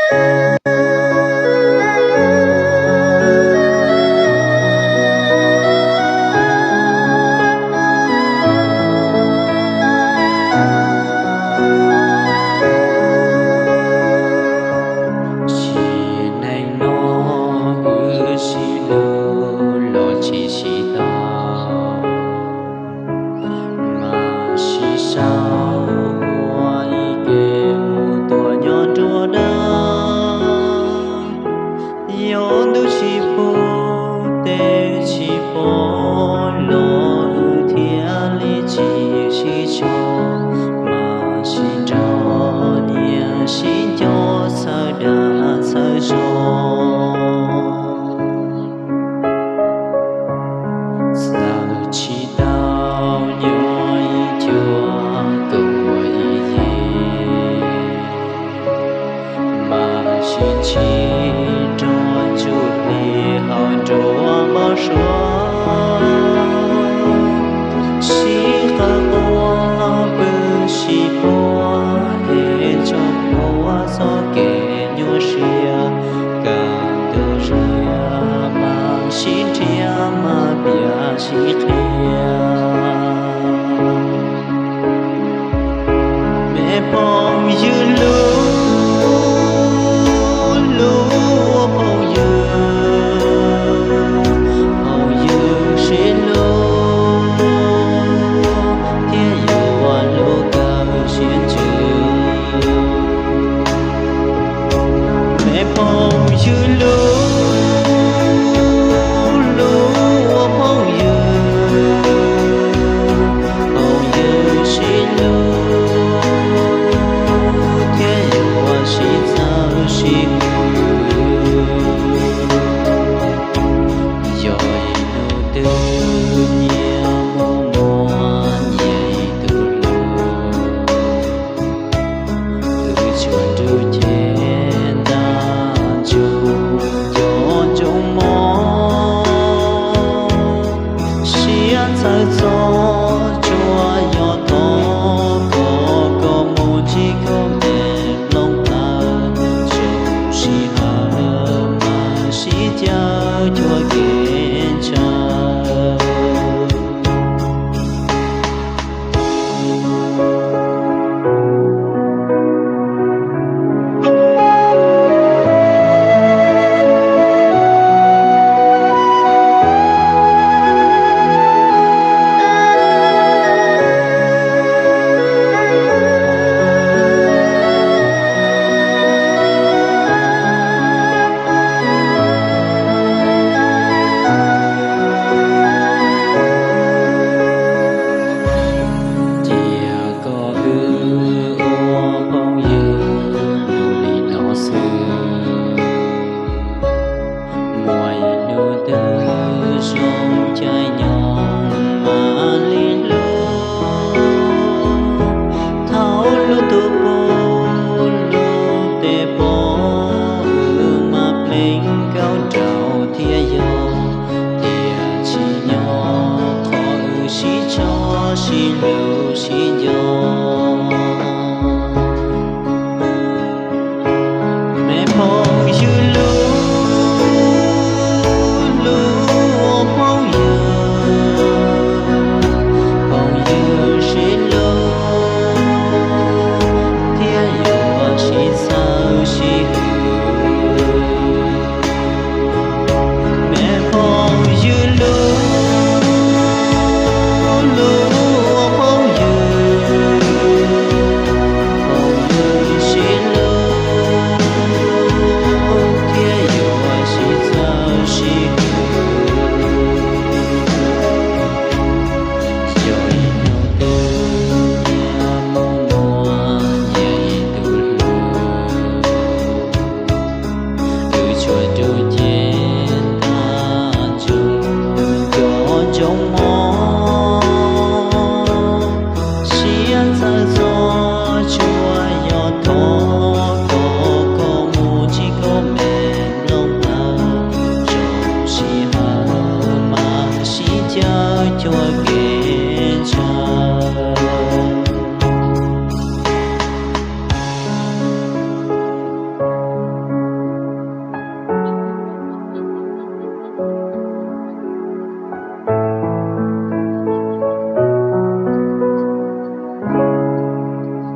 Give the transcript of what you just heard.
Sim neej no wb sib hlub los tsis sib tau, mas sib sau ua ib ke mus tuaj nyob nruab dawb. Yog ntuj tsis pub, tes tsis pom los wb thiaj li tsis sib sau, mas sib nrog nyias sib nco txhawb dag txhawb zog. Txawm tsis tau nyob ib cuag kaum ib yig, mas sib ntsib nrog ntsuj plig hauv nruab npau suav. Sib qawm quaj pw sib puag es tso plhuav txoj kev nyuaj siab. Kaj ntug zia mas sib nrhiav mas piav sib qhia. Me phooj ywg hlub,